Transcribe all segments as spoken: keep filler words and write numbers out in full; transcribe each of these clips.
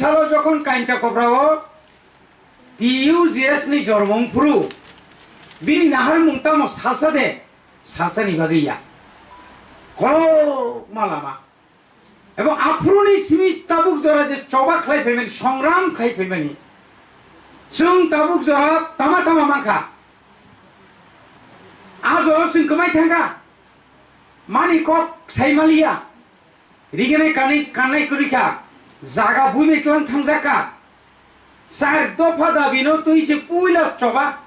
Salo jokhon Kainta Koprao T U J S ni jormong phuru, bini naharmung tamo salsa de, salsa ni bagwi ya. Kolokma lama. Ebong aphuruni simi tabuk jora je choba khlai phaimani, songram khai phaimani. Chwng tabuk jora tama tama mankha. A jora chwng kwmai thangkha. Mani kok sai maliya. Rigenai kanai, kannai kwrwi kha. Jaga buibai tlang thangjak kha. Char dopha dabi no twi se puila choba.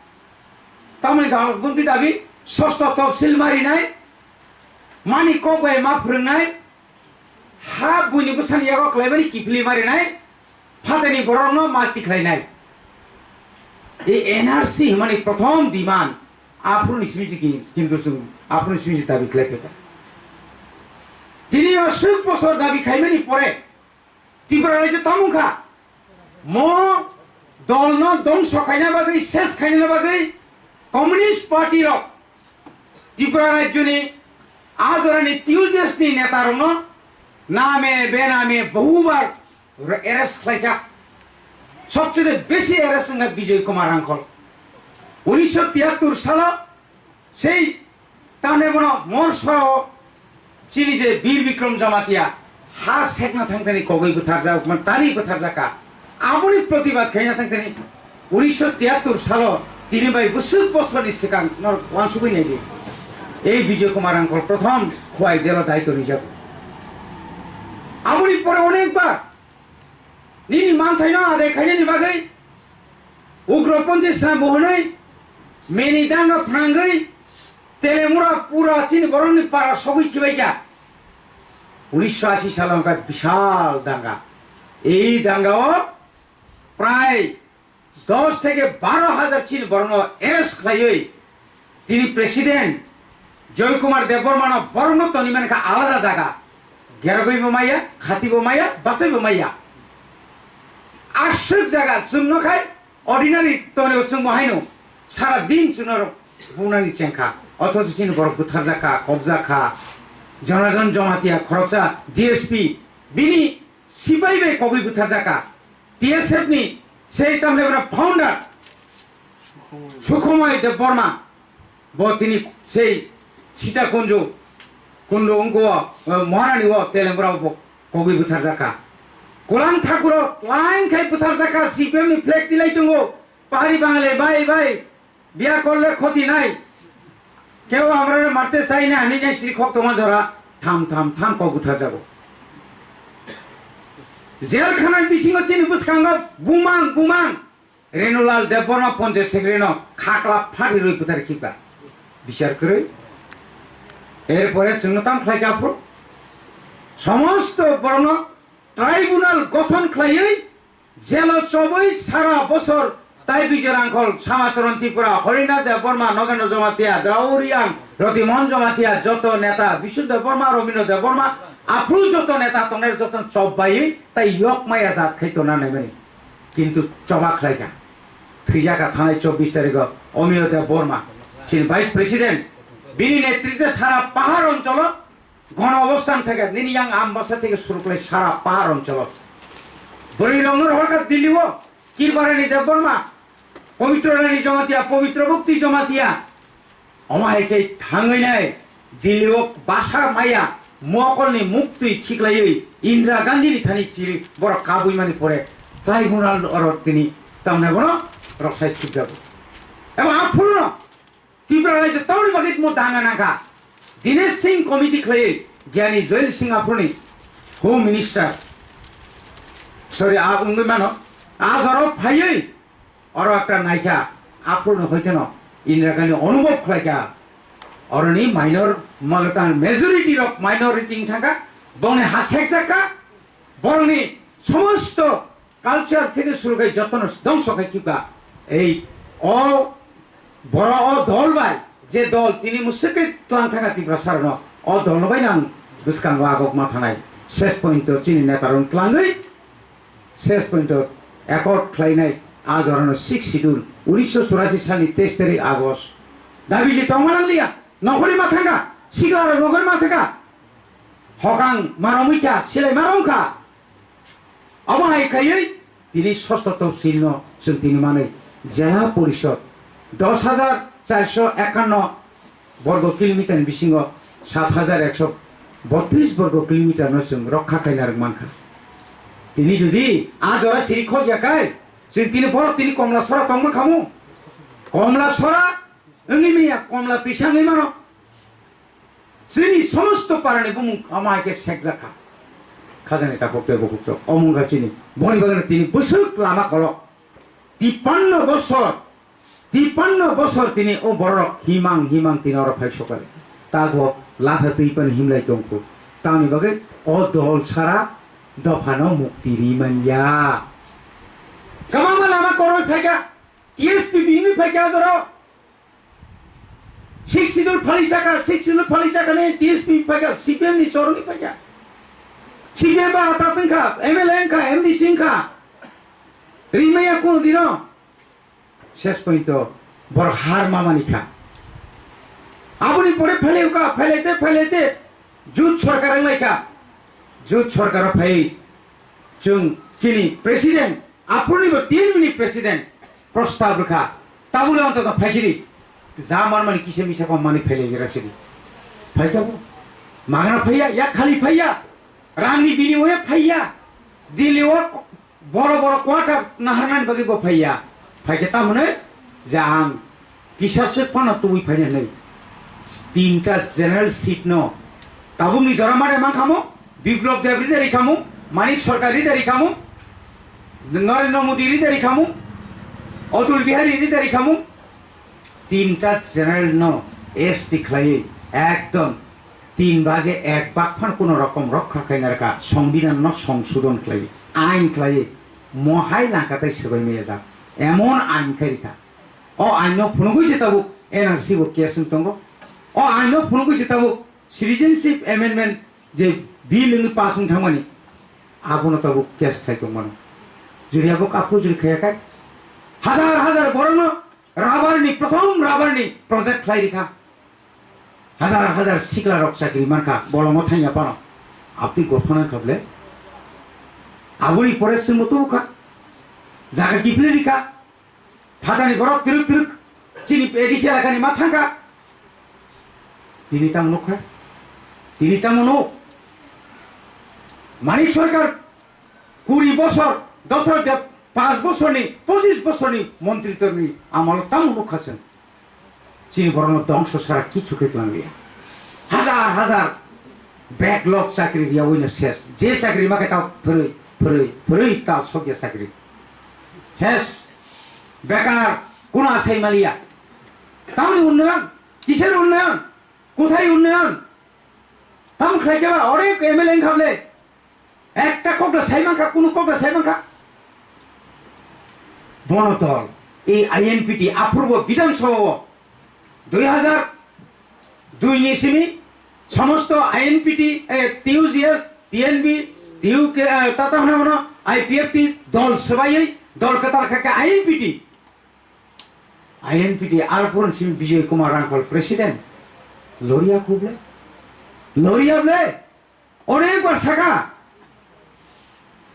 Tamoni da-, gunti dabi, sosto topsil marinai. Mani kok bai ma phwrwngnai. Ha buini bwsani yago kwlaimani kiphilwi marinai. Phatani borokno ma tikhlainai. Ei N R C hwnmani prothom demand aphuruni simi se ki-, kintu chwng aphuruni simi se dabi khlai phaikha. Tini o swk bosor dabi khaimani pore Tripura rajyo tamo wngkha? Mo dolno dongso khaina bagwi, ses khaina bagwi Communist Party rok Tripura rajyoni a jorani T U J S ni neta rokno name bename bohubar arrest khlaikha. Sobchede besi arrest wngkha Bijoy Kumar Rangkhol. Unisho tiyattor salo sei tamne bono Morsao chini je Bir Bikrom Jamatia ha sekna thangtani kogwi bwtharjak, man tani bwtharjakha. Aboni protibad khaina thangtani unisho tiyattor salo tini bai bwswk bosorni swkang norok uansugwi naidi. Ei Bijoy Kumar Rangkhol prothom Khowai jelo daityo rijak. Aboni pore onekbar nini manthaino adai khainani bagwi ugroponthi swnambo hwnwi meni danga phnangwi Telemura pura chini borokni para sogwi khibaikha. Unisho ashi salo wngkha bishal danga. Ei dangao prai dos theke baro hajar chini borokno arrest khlaiwi tini president Joy Kumar Debbarmano borokno toni mankha alada jaga. Gerogwibo maya, khatibo maya, bachaibo maya. Aswk jaga chwngno khai ordinary tonio chwngbo haino sara din chwngno rok bunani chengkha. Othocho chini borok butharjakha, kokjakha. Jonadon Jamatia khoroksa D S P bini sipai bai kogwi butharjakha. T S F ni sei tamle bwrw founder Sukhomoi Debbarma bo tini sei Sita Kunju Kundu wngkho o, eh, Moharani o Telemura bo kogwi butharjakha. Kulang Thakuro line khai butharjakha, C P M ni flag tilai tongo. Pahari Bangali, bai, bai, biya korle khoti nai. Keo amrare marte chai na, ani jai sri khok tongma jora, tham, tham, tham kok butharjago. Jail khana bisingo chini bwskango bumang, bumang. Renulal Debbarma Panchayat Secretary no khakla phati rwi bwthar khibka. Bichar kwrwi. Erpore chwngno tam khlai kha phuru. Somosto borokno tribunal gothon khlaiwi jelo chobwi sara bosor tai Bijoy Rangkhol, Samacharan Tripura, Horinath Debbarma, Nogendra Jamatia, Drao Reang, Rotimohan Jamatia, joto neta, Bisnu Debbarma, Robindra Debbarma, aphuru joto neta tongnai joto chobbai tai yok maya jat khai tona naimani. Kintu choba khlaikha. Thwijaka thanai chobbish tarikho Omiyo Debbarma, chini Vice President, bini netritwe sara pahar oncholo gono obostan theke nini yang Ambasa theke suru khlai sara pahar oncholo. Bwrwi rokno rohorkha Delhi o, Kirbarani Debbarma, Pabitra Rani Jamatia, Pabitra Bhakti Jamatia. Omo hai khe thangwi nai Delhi o basa maya mokolni muktwi khiklaiwi Indira Gandhi ni thani chiri borok kabui mani pore tribunal oro tini tamne bono roksai khibjago. Ebo aphuru no Tripura rajyo tamni bagwi mo danga nangkha. Dinesh Singh committee khlaiwi Gyani Joyal Singh aphuruni Home Minister, sorry, a wngwi mano, a jora phaiwi oro ekta naikha, aphuruni hoiteno Indira Gandhi onubhob khlaikha. Oroni minor, malotan majority rok minority wngthangkha, bongni ha sekjakha, borokni somosto culture theke suru khai jotono dongso khai khibka. Ei o boro o dol bai je dol tini musuk khe tlang thangkha Tiprasa rokno, o dol no bai ang bwskango agok ma thanai. Ses point o chini neta rok tlangwi ses point o accord khlainai a jorano six schedule unisho churashi salni teis tarik August. Dabi je tongma nangliya, nokhorwi ma thangkha, sikla rok nokhorwi ma thangkha, hokang ma romwi kha, silai ma romkha. Omo hai khaiwi tini sosto topsil no chwng tini manwi jela porishod dos hajar charso ekanno borgo kilometer ni bisingo sat hajar ekso botris borgo kilometer no chwng rokha khaina rwk mankha. Tini jodi a jora siri khok ya kai, chwng tini borok tini Komla Sora tongma khamu? Komla Sora wngwi manya, Komla twisa wngwi mano. Chini somosto parani bumung ama hai khe sekjakha. Khajani takhuk tei bukhuk chok. Omo wngkha chini. Boni bagwi tini bwswk lama kolok. Tipanno bosor, tipanno bosor tini o borok himang himang tini oro phai sokali. Tago latha twi pan himlai tongkhu. Tamni bagwi o dol sara dophano mukti ri manya. Kwbangma lama koroi phaikha, T S P B wngwi phaikha jora. Six Schedule phali chakha, Six Schedule phali chakha ni T S P phaikha, C P M ni chorwi phaikha. C P M ba atat wngkha, M L A wngkha, M D C wngkha. Rimaya kunu dino. Ses pointo borok har mamani kha. Aboni pore phailaikha, phailaite, phailaite, jut sorkar wnglaikha. Jut sorkar phai chwng chini president, aphurni bo tin minute president prostab rwkha. Tabule ontoto phaisidi. Ja manmani kisa misa ko mani phailai gira sidi. Phaikha bo. Magna phaiya, yak khali phaiya. Rangni binimoye phaiya. Delhi o boro boro quarter naharnani bagwi bo phaiya. Phaikhe tamoni je ang kisa swk phano tubui phaina hinwi tinta general seat no tabukni jora made mankhamu, Biplab Deb ride rikhamu, Manik Sarkar ride rikhamu, Narendra Modi ride rikhamu, Atal Bihari ride rikhamu, tinta general no S T khlaiwi ekdom tin bage ek bak phan kuno rokom rokha khaina rwkha, songbidhan no songsodhon khlaiwi, ain khlaiwi, mohai langka tei swbai maya jak, emon ain khai rikha. O ain no phunugwi se tabuk N R C bo case wng tongo. O ain no phunugwi se tabuk citizenship amendment je bill wngwi pass wng thangmani, abono tabuk case khai tongmano. Jodi abo kaphur jodi khaya khai, hajar hajar borokno rubber ni, prothom rubber ni project khlai rikha. Hajar hajar sikla rok chakri mankha, bolongo thangya phano. Abtwi gothona kha ble. Aboni pore chwngbo tubukha. Jaga kiphilwi rikha. Phatani borok twrwk twrwk chini A D C elakani ma thangkha. Tini tamo nukha. Tini tamo nuk. Manik Sarkar kuri bosor, Dasarath Deb panch bosorni, pochis bosorni montri torni amolo tamo nukha chwng. Chini borokno dongso sara kichu khe tlangliya. Hajar hajar backlog chakri riyawi no ses. Je chakri ma khe ta phwrwi, phwrwi, phwrwi ta sokya chakri. Ses. Bekar, kuna sai maliya. Tamni unnayan, kiser unnayan, kothai unnayan. Tam khlai khe ba, onek M L A wngkha ble. Ekta kok da sai mankha, kunu kok da sai mankha. Bono dol, ei I N P T aphurbo Bidhan Sabha o dui hajar dui ni simi somosto I N P T, eh, T U G S, T N B, T U K, eh, tata hwnwi mano I P F T dol swbaiwi dol kwtal kha khe I N P T. I N P T arphuran simi Bijoy Kumar Rangkhol president. Loria khuble? Loria ble? Onek bar saka.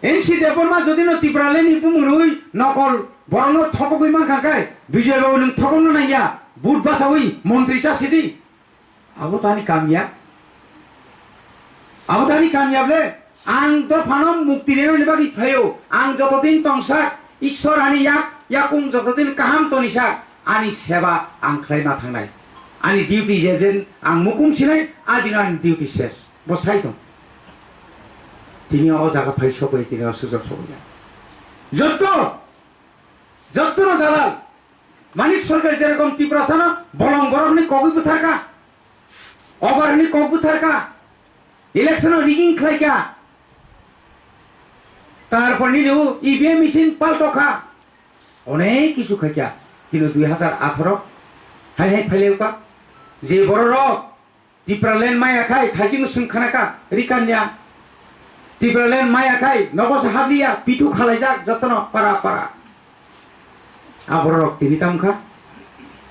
N C Debbarma jodi no Tipraland ni bumung rwi nokol borokno thokogwi mankha khe, Bijoy Babu nwng thokokno nangya, vote bachawi montri cha sidi. Abo tani kamya. Abo tani kamya ble. Ang dophano mukti rwnani bagwi phaio. Ang joto din tongsa, Ishwar ani yak, yakung joto din kaham tonisa, ani seba ang khlai ma thangnai. Ani duty je jen ang mukum sinai, adino ani duty ses. Bo sai tong. Tini o jaga phai sokoi, tini o sujok sokoi. Jotto, jotto no dalal. Manik Sarkar jerokom Tiprasano bolong borokni kogwi butharkha, obar hwnwi kok butharkha, election-o rigging khlaikha, tarpor nini o E V M machine paltokha, onek kichu khaikha. Tini dui hajar atharo hai hai phailaikha je bororok Tipraland maya khai thaijing swng khana ka rikanya. Tipraland maya khai nogo se habliya pitu khalaijak jotono para para. Aborok tini tamo kha.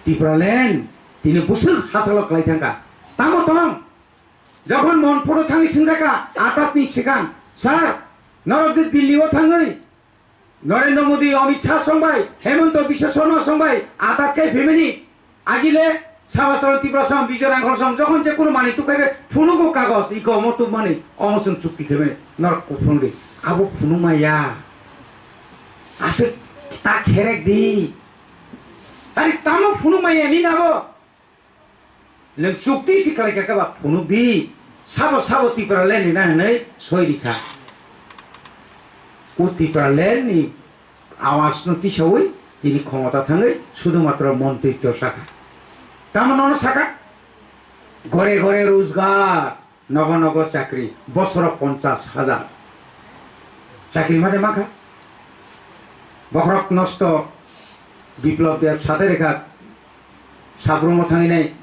Tipraland tini busuk hasalo klai thangka. Tamo tong? Jokhon Monporo thangwi swngjaka atatni swkang, "Sir, Norok je Delhi o thangwi Narendra Modi, Amit Shah song bai, Hemanta Biswa Sarma song bai atat khai phaimani, agile Samasaran Tripura song, Bijoy Rangkhol song, jokhon je kunu manwi tukha khe phunugo kagoj, iko omo tubmani, omo chwng chukti khaimani, norok kuphungo di. Abo phunukma ya. Aswk ta kherek di. Ari tamo phunukma ya nini abo? Nwng chukti si khlai kha khe ba phunuk di, sabo sabo Tipraland ni na hinwi soi rikha. O Tipraland ni awas no tisawi tini khomota thangwi sudhumatro montritw sakha. Tamo nono sakha, gore gore rojgar. Nogo nogo chakri, bosoro ponchas hajar chakri mane mankha. Bokhorok nosto Biplab Deb sade rekha, Sabrumo thanginai,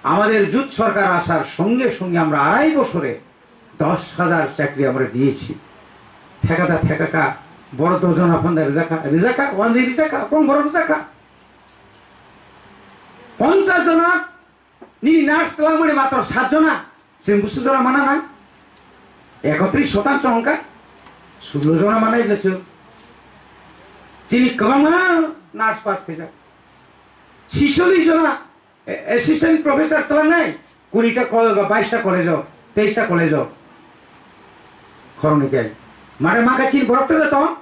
"আমাদের জোট সরকার আসার সঙ্গে সঙ্গে আমরা আড়াই বছরে দশ হাজার চাকরি আমরা দিয়েছি।" Thekada thekaka, boro dojona phanda rijaka, rijaka, wanjwi rijaka, kong boro rijaka. Ponchas jona nini nurse twlangmani matro sat jona, chwng bwswk jora mana na? Ekotris shotangsho hwnkha, sullo jora manai je chwng. Chini kwbangma nurse pass khaijak. Chisollis jona a-, assistant professor twlangnai, kurita ko-, baista college-o, teista college-o. Khoroknwi khe. Mare makha chini borok tei tong?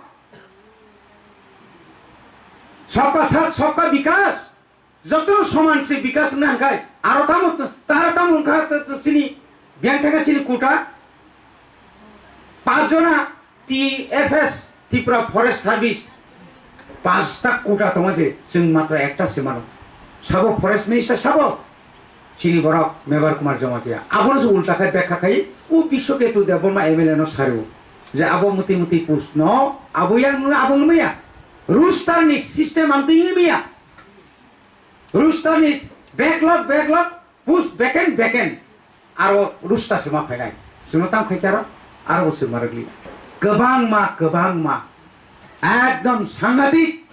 Sabka saath, sabka bikas. Jotono soman se bikas wngna hwnkhe, aro tamo, tara tamo wngkha t-, t-, chini biyang thangkha chini quota. Pach jona T F S, Tripura Forest Service, pachta quota tongo je, chwng matro ekta se mano. Sabo Forest Minister sabo, chini borok Mebar Kumar Jamatia. Abono se ulta khai bekha khai, o Biswaketu Debbarma M L A no sario. Je abo muti muti post no, abo yang abo maya. Roster ni system ang twi maya. Roster ni backlog, backlog, post vacant, vacant. Aro roster se ma phainai. Sino tam khai karo, aro bo se ma rwgli. Kwbangma, kwbangma. Ekdom sangatik.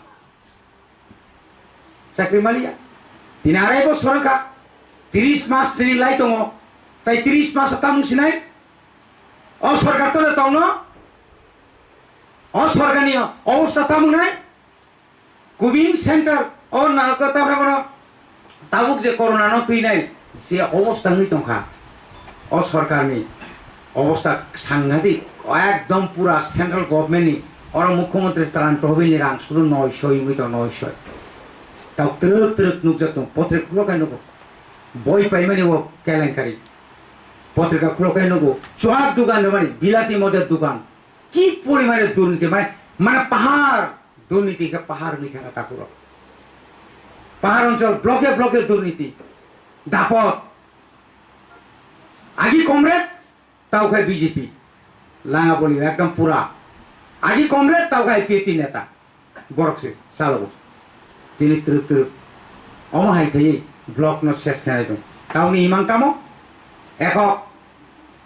Chakri maliya. Tini arai bosor wngkha. Tris mas tini lai tongo. Tai tris mas tamung sinai. O sorkar tole tongno. O sorkar ni obosta tamung nai. Kubin center o narwkha, tabra bono tabuk je corona no twinai je obosta wngwi tongkha, o sorkar ni obosta sangadik, ekdom pura central government ni, oro mukhyamantri Tran Tahbil ni rang sudu noisho wngwi tong, noisho. Tabuk twrwk twrwk nukjak tong, potrika khulo khai nugo, boi paimani o kelenkari, potrika khulo khai nugo, chuak dugan rwmani, bilati moder dugan, ki porimane durniti, mane, mane pahar, durniti khe pahar wngwi thangkha takhurok. Pahar onchol bloke bloke durniti. Dapot. Agi comrade, tau khai B J P. Langa boli ekdom pura. Agi comrade, tau khai I P F T neta. Borok se, salogo. Tini twrwk twrwk. Omo hai khai block no ses khenai tong. Tauni imang tamo? Ekok.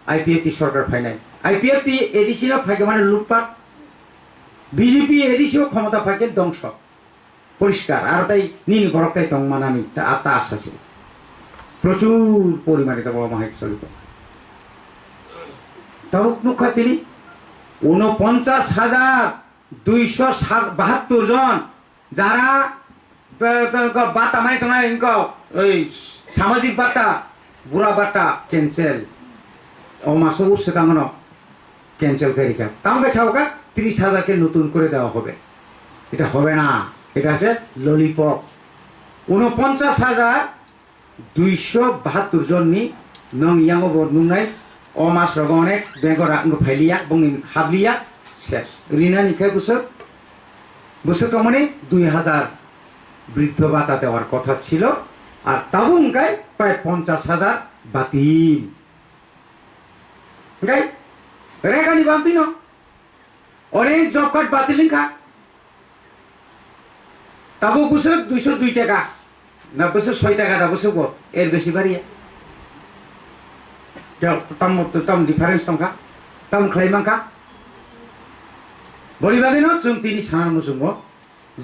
I P F T sorkar phainai. I P F T A D C no phaikha mane lutpat. B J P A D C o khomota phaikhe dongso. Poriskar. Aro tai nini borok tai tong manani ta, ta asa se. Prochur porimane ta bo hai choli tong. Tabuk nukha tini unoponchas hajar duiso bahattor jon jara Ba-, ba-, ba-, bata mai tongnai wngkha, oi, samajik bata, bura bata cancel. O maso o swkang no cancel khe rikha. Tamo khe sao kha, ত্রিশ হাজার ke nutun kore dewa hobe. Eta hobe na, eta hochhe lollipop. Unoponchas hajar duiso bahattor jon ni nwng yango bo nungnai, o mas rogo onek bank o rang no phailiya, bongni habliya, ses. Rinani khe bwswk, bwswk tongmani dui hazar বৃদ্ধ ভাতা দেওয়ার কথা ছিল, আর tabuk hwnkhe prai পঞ্চাশ হাজার বাতিল. Hwnkhe rekani bantwino onek job card batil wngkha. Tabuk bwswk duiso dui taka, na bwswk soi taka da bwswk bo, er besi bariya. Tam, tam difference tongkha, tam khlai mankha. Boni bagwino chwng tini sana muchungo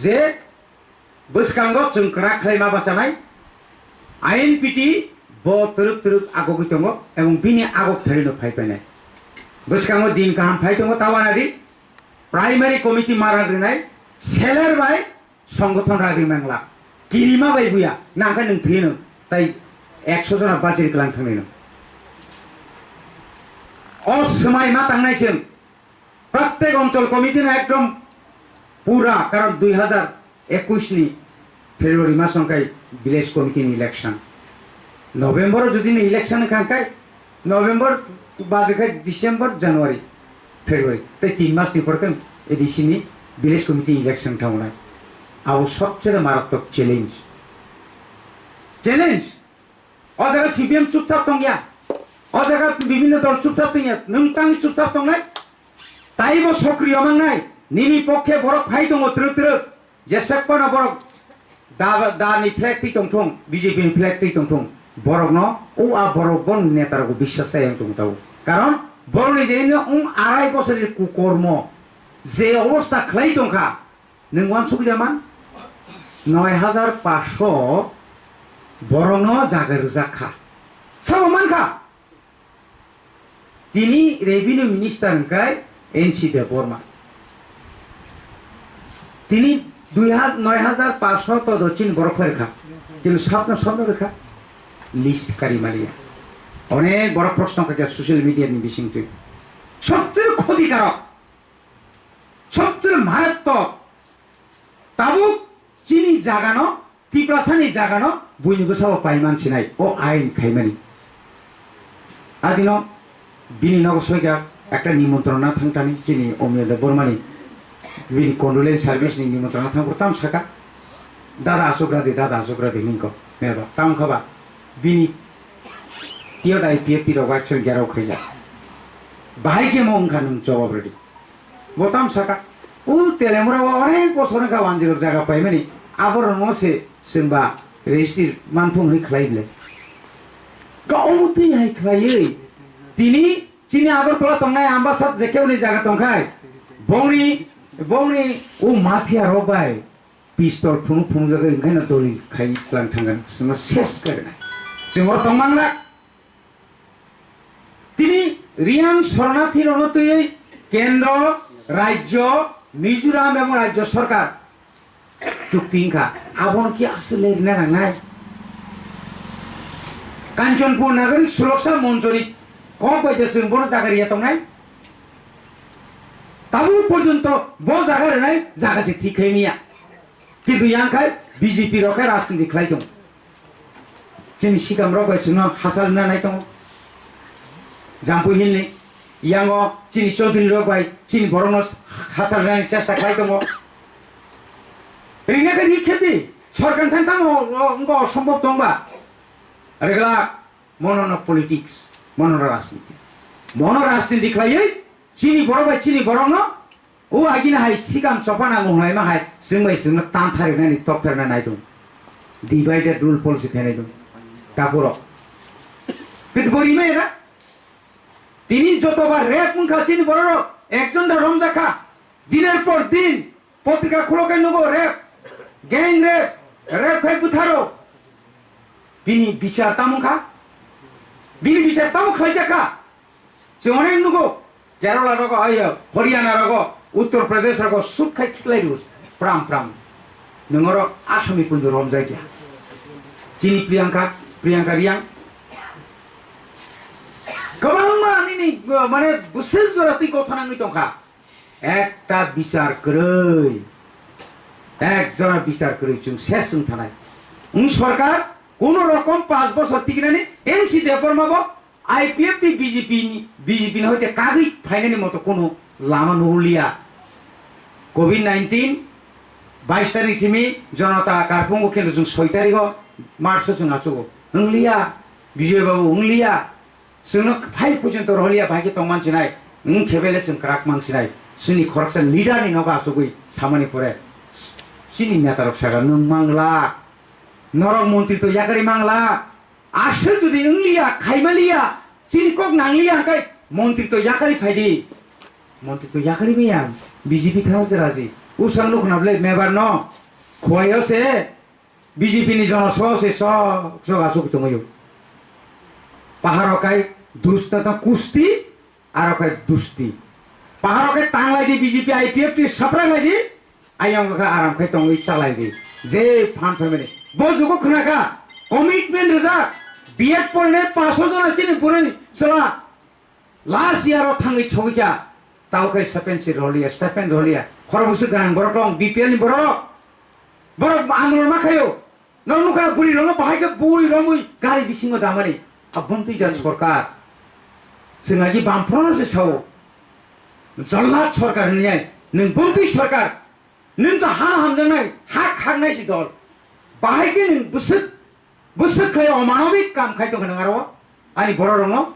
je bwskango chwng kwrak khlai ma bachanai, I N P T bo twrwk twrwk agogwi tongo, ebong bini agok tharino phai painai. Bwskango din kaham phai tongo, ta uanadi. Primary committee ma ragrinai, seller bai songgothon ragri mangla. Kirima bai buya, nangkha nwng thwi nwng, tai ekso jona bachiri klang thangni nwng. O swmai ma tangnai chwng, prattek onchol committee no ekdom pura, karon dui hazar ekush ni February mas wngkhai village committee ni election. November o jodi ni election wngkha hwnkhe November bad wngkhai December, January, February tei tin mas ni pore khe A D C ni village committee election thangmani. Abo sobcheye maratwk challenge. Challenge. O jaga C P M chupchap tongya. O jaga bibhinno dol chupchap tongya. Nwng tang chupchap tongnai. Taibo sokriyo mangnai. Nini pokhe borok phai tongo twrwk twrwk. Jesek phano borok da, da ni flag twi tongthung, B J P ni flag twi tongthung. Borokno o a borok bon neta rok biswas chayang tong tao. Karon borokni je wng arai bosor ni kukormo je obostha khlai tongkha, nwng uansuk ya man? Noi hazar paso borokno jaga rwjak kha. Sabo mankha? Tini revenue minister hwnkhe N C Debbarma. Tini dui ha-, noi hazar paso to do chin borok khlai kha. Kintu sabno sabno rwkha list kari maliya. Onek borok proshno kha social media ni bising twi. Sobchero khoti karok. Sobchero maratwk. Tabuk chini jagano, Tiprasani jagano buini bwsao paiman sinai o ain khaimani. Adino bini nogo soika ekta nimontron na thangtani chini Omiya Debbarmani bini condolence service ni nimontron na thangkor tam saka, "Dada asuk radi, dada asuk radi," hinko meba tam khaba bini tiyot I P F T rok action gerau khaijak. Bahai khe mo wngkha nwng jawab redi. Bo tam saka, "O Telemura o onek bosor wngkha one zero jaga paimani, aborokno se chwngba registry manthung hwnwi khlai ble." Ka omo twi hai khlaiwi tini chini Agartala tongnai Ambasa jekeuni jaga tongkhai, bongni, bongni o mafia rok bai pistol phunuk phunuk jagwi wngkhaino doli khai tlang thangkha, chwngno ses khairwnai. Chwng oro tongmangla. Tini Riyang Sornathi rokno twiwi kendro, rajyo, Mizoram ebong rajyo sorkar chukti wngkha. Abono ki aswk lerina nangnai? Kanchanpur Nagorik Suroksha Monchoni kok bai de chwng bono jaga riya tongnai? Tabuk porjonto bo jaga rinai jaga se thik khai miya. Kintu yang khai B J P rok khai rajniti khlai tongo. Chini sikam rok bai chwngno hachal rina nai tongo. Jampui Hill ni yango chini Chaudhary rok bai chini borok no hachal rina ni chesta khlai tongo. Rina khe ni kheti sorkar thang tamo wngkha osombob tongba. Regla mono no politics, mono no rajniti. Mono rajniti khlaiwi chini borok bai chini borok no O agini hai sikam sophana ngunglai ma hai chwng bai chwngno tanthari nani tokphar na nai tongo. Divided rule policy phenai tongo. Takhurok. Pitbori ma era. Tini joto ba rep wngkha chini bororok. Ekjon da romjak kha. Diner por din. Potrika khulo kai nugo rep. Gang rep. Rep khai butharo. Bini bichar tamo kha. Bini bichar tamo khlaijak kha. Chwng onek nugo, Kerala rogo, ayo, Haryana rogo, Uttar Pradesh rogo, sut khai khiklai rw, pram pram. Nwng oro Asami punjo romjak ya. Chini Priyanka, Priyanka Riyang. Kwbangma nini, uh, mane, bwswk jora twi gotha nangwi tongkha. Ekta bichar kwrwi. Ek jora bichar kwrwi chwng ses wng thanai. Wng sorkar, kono rokom panch bosor tikinani M C Debbarma bo I P F T B J P ni, B J P ni hoite kagwi phainani moto kono lama nuhurliya. Covid nineteen bais tarik simi jonota karphungo khe chwng soi tarigo March o chwng achugo. Wngliya, Bijoy Babu wngliya. Chwngno phai pujinto rohliya bai khe tongman sinai. Wng khe bele chwng kwrak mang sinai. Chini khoroksa leader ni nogo achugwi samani pore chini neta rok saka nwng mangla. Norok montri to yakarwi mangla. Aswk jodi wngliya, khaimaliya, chini kok nangliya hwnkhe montri to yakarwi phaidi. Montri to yakarwi maya, B J P thana se raji. Usang nukna ble mebar no, khuaio se B J P ni jono so se sok sok asuk tongmaio. Paharo kai dusta ta kusti, aro khai dusti. Paharo khe tanglai di B J P I P F T saprai lai di. Ayang khe aram khe tongwi chalai di. Je phan family. Bo jugo khna kha. Commitment rwjak. B Ed porne paso jona chini burui chwla. Last year o thangwi sogwi kha. Tao khe stipend si rolia, stipend rolia. Khoro busu ganang borok dong, B P L ni borok. Borok andolon ma khayo. Nang nukha buri rokno bahai khe bui romwi gari bisingo damani. A buntui jat sorkar. Chwng agi bamphro se sao. Jollat sorkar hinwi ai. Nwng buntui sorkar. Nwng to hano hamjaknai, ha khaknai si dol. Bahai khe nwng bwswk, bwswk khlai omanobik kam khai tongkha nwng aro. Ani borok rokno